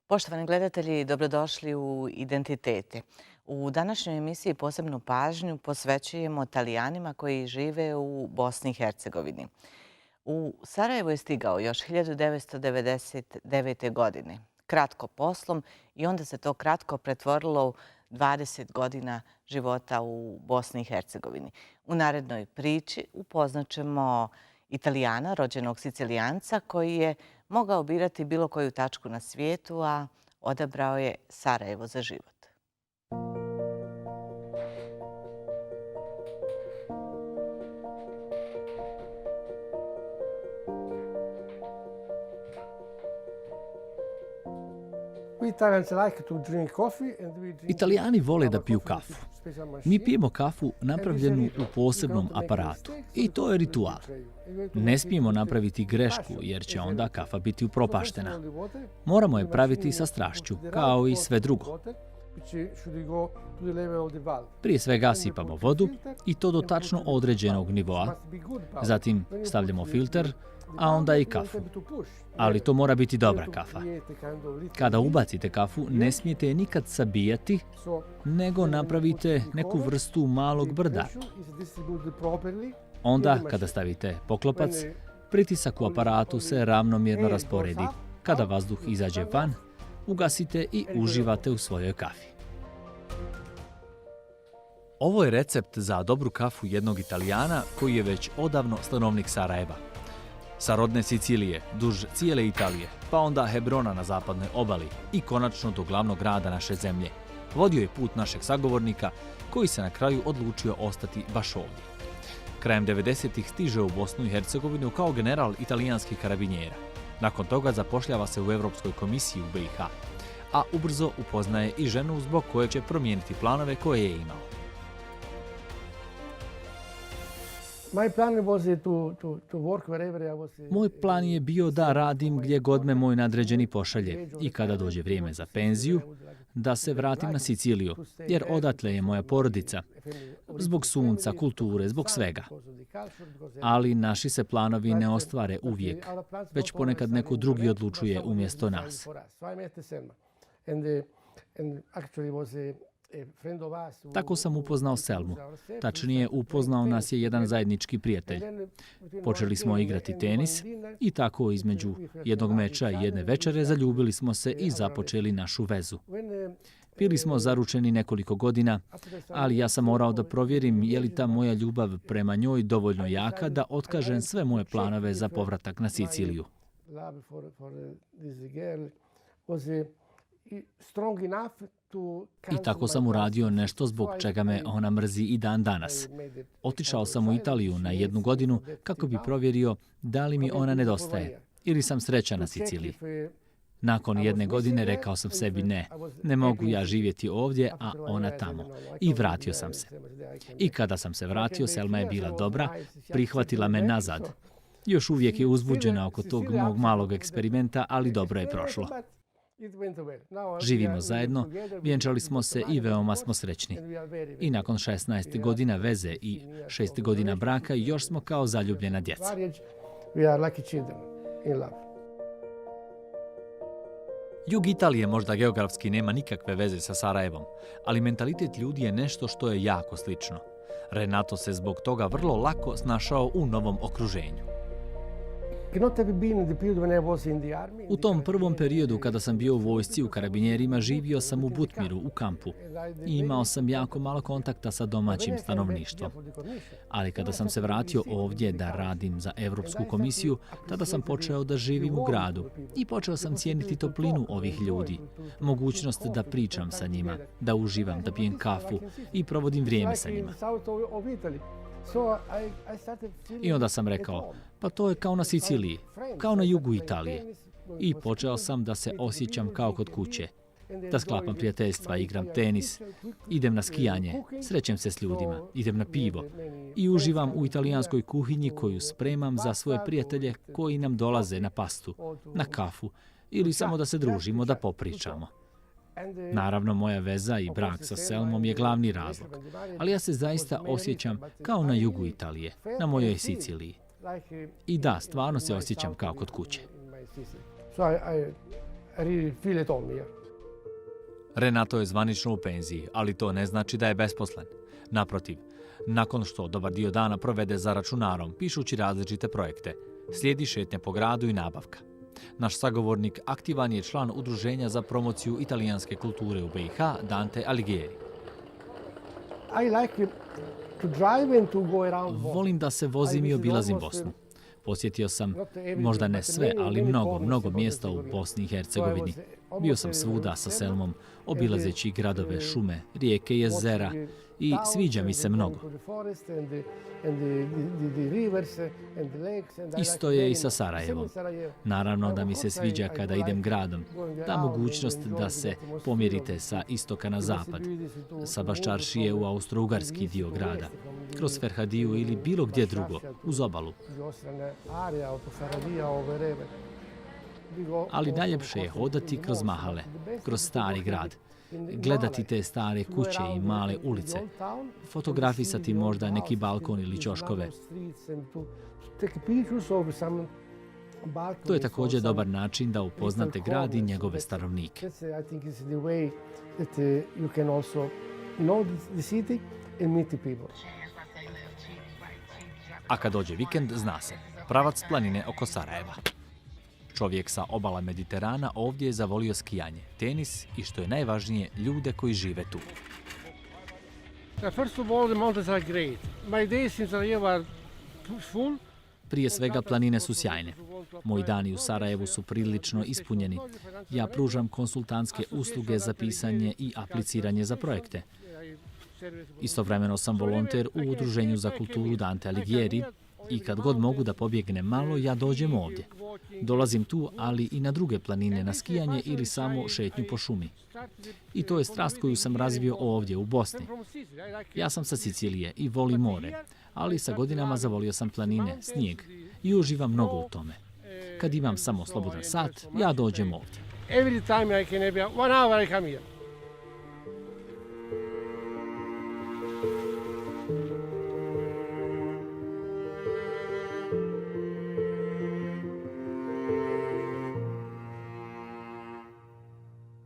Poštovani gledatelji, dobrodošli u Identitete. U današnjoj emisiji posebnu pažnju posvećujemo Talijanima koji žive u Bosni i Hercegovini. U Sarajevo je stigao još 1999. godine, kratko poslom, i onda se to kratko pretvorilo u 20 godina života u Bosni i Hercegovini. U narednoj priči upoznaćemo Italijana, rođenog Sicilijanca, koji je mogao birati bilo koju tačku na svijetu, a odabrao je Sarajevo za život. Italijani vole da piju kafu. Mi pijemo kafu napravljenu u posebnom aparatu i to je ritual. Ne smijemo napraviti grešku jer će onda kafa biti upropaštena. Moramo je praviti sa strašću, kao i sve drugo. Prije svega sipamo vodu i to do tačno određenog nivoa. Zatim stavljamo filter, a onda i kafu. Ali to mora biti dobra kafa. Kada ubacite kafu, ne smijete je nikad sabijati, nego napravite neku vrstu malog brda. Onda, kada stavite poklopac, pritisak u aparatu se ravnomjerno rasporedi. Kada vazduh izađe van, ugasite i uživate u svojoj kafi. Ovo je recept za dobru kafu jednog Italijana koji je već odavno stanovnik Sarajeva. Sa rodne Sicilije, duž cijele Italije, pa onda Hebrona na zapadnoj obali i konačno do glavnog grada naše zemlje. Vodio je put našeg sagovornika koji se na kraju odlučio ostati baš ovdje. Krajem 90-ih stiže u Bosnu i Hercegovinu kao general italijanskih karabinjera. Nakon toga zapošljava se u Europskoj komisiji u BiH, a ubrzo upoznaje i ženu zbog koje će promijeniti planove koje je imao. Moj plan je bio da radim gdje god me moj nadređeni pošalje i kada dođe vrijeme za penziju, da se vratim na Siciliju, jer odatle je moja porodica, zbog sunca, kulture, zbog svega. Ali naši se planovi ne ostvare uvijek, već ponekad neko drugi odlučuje umjesto nas. Tako sam upoznao Selmu. Tačnije, upoznao nas je jedan zajednički prijatelj. Počeli smo igrati tenis i tako između jednog meča i jedne večere zaljubili smo se i započeli našu vezu. Bili smo zaručeni nekoliko godina, ali ja sam morao da provjerim je li ta moja ljubav prema njoj dovoljno jaka da otkažem sve moje planove za povratak na Siciliju. I tako sam uradio nešto zbog čega me ona mrzi i dan danas. Otišao sam u Italiju na 1 godinu kako bi provjerio da li mi ona nedostaje ili sam srećan na Siciliji. Nakon 1 godine rekao sam sebi ne mogu ja živjeti ovdje, a ona tamo. I vratio sam se. I kada sam se vratio, Selma je bila dobra, prihvatila me nazad. Još uvijek je uzbuđena oko tog mog malog eksperimenta, ali dobro je prošlo. Živimo zajedno, vjenčali smo se i veoma smo srećni. I nakon 16 godina veze i 6 godina braka još smo kao zaljubljena djeca. Jug Italije možda geografski nema nikakve veze sa Sarajevom, ali mentalitet ljudi je nešto što je jako slično. Renato se zbog toga vrlo lako snašao u novom okruženju. U tom prvom periodu kada sam bio u vojsci u karabinjerima, živio sam u Butmiru, u kampu. I imao sam jako malo kontakta sa domaćim stanovništvom. Ali kada sam se vratio ovdje da radim za Europsku komisiju, tada sam počeo da živim u gradu i počeo sam cijeniti toplinu ovih ljudi, mogućnost da pričam sa njima, da uživam, da pijem kafu i provodim vrijeme sa njima. I onda sam rekao, pa to je kao na Siciliji, kao na jugu Italije. I počeo sam da se osjećam kao kod kuće, da sklapam prijateljstva, igram tenis, idem na skijanje, srećem se s ljudima, idem na pivo i uživam u italijanskoj kuhinji koju spremam za svoje prijatelje koji nam dolaze na pastu, na kafu ili samo da se družimo, da popričamo. Naravno, moja veza i brak sa Selmom je glavni razlog, ali ja se zaista osjećam kao na jugu Italije, na mojoj Siciliji. I da, stvarno se osjećam kao kod kuće. really feel at home here. Renato je zvanično u penziji, ali to ne znači da je besposlen. Naprotiv, nakon što dobar dio dana provede za računarom, pišući različite projekte, slijedi šetnja po gradu i nabavka. Naš sagovornik aktivan je član Udruženja za promociju italijanske kulture u BiH, Dante Alighieri. I like to drive and to go around Bosnia. Volim da se vozim i obilazim Bosnu. Posjetio sam, možda ne sve, ali mnogo mjesta u Bosni i Hercegovini. Bio sam svuda sa Selmom, obilazeći gradove, šume, rijeke i jezera i sviđa mi se mnogo. Isto je i sa Sarajevom. Naravno da mi se sviđa kada idem gradom, ta mogućnost da se pomjerite sa istoka na zapad, sa Baščaršije u austro-ugarski dio grada, kroz Ferhadiju ili bilo gdje drugo, uz obalu. Ali najljepše je hodati kroz mahale, kroz stari grad, gledati te stare kuće i male ulice, fotografisati možda neki balkon ili ćoškove. To je također dobar način da upoznate grad i njegove stanovnike. A kad dođe vikend, zna se, pravac planine oko Sarajeva. Čovjek sa obala Mediterana ovdje je zavolio skijanje, tenis i, što je najvažnije, ljude koji žive tu. First of all, the mountains are great. My days in Sarajevo are full. Prije svega, planine su sjajne. Moji dani u Sarajevu su prilično ispunjeni. Ja pružam konsultantske usluge za pisanje i apliciranje za projekte. Istovremeno sam volonter u Udruženju za kulturu Dante Alighieri i kad god mogu da pobjegnem malo, ja dođem ovdje. Dolazim tu, ali i na druge planine, na skijanje ili samo šetnju po šumi. I to je strast koju sam razvio ovdje u Bosni. Ja sam sa Sicilije i volim more, ali sa godinama zavolio sam planine, snijeg i uživam mnogo u tome. Kad imam samo slobodan sat, ja dođem ovdje. Every time I can have 1 hour I come here.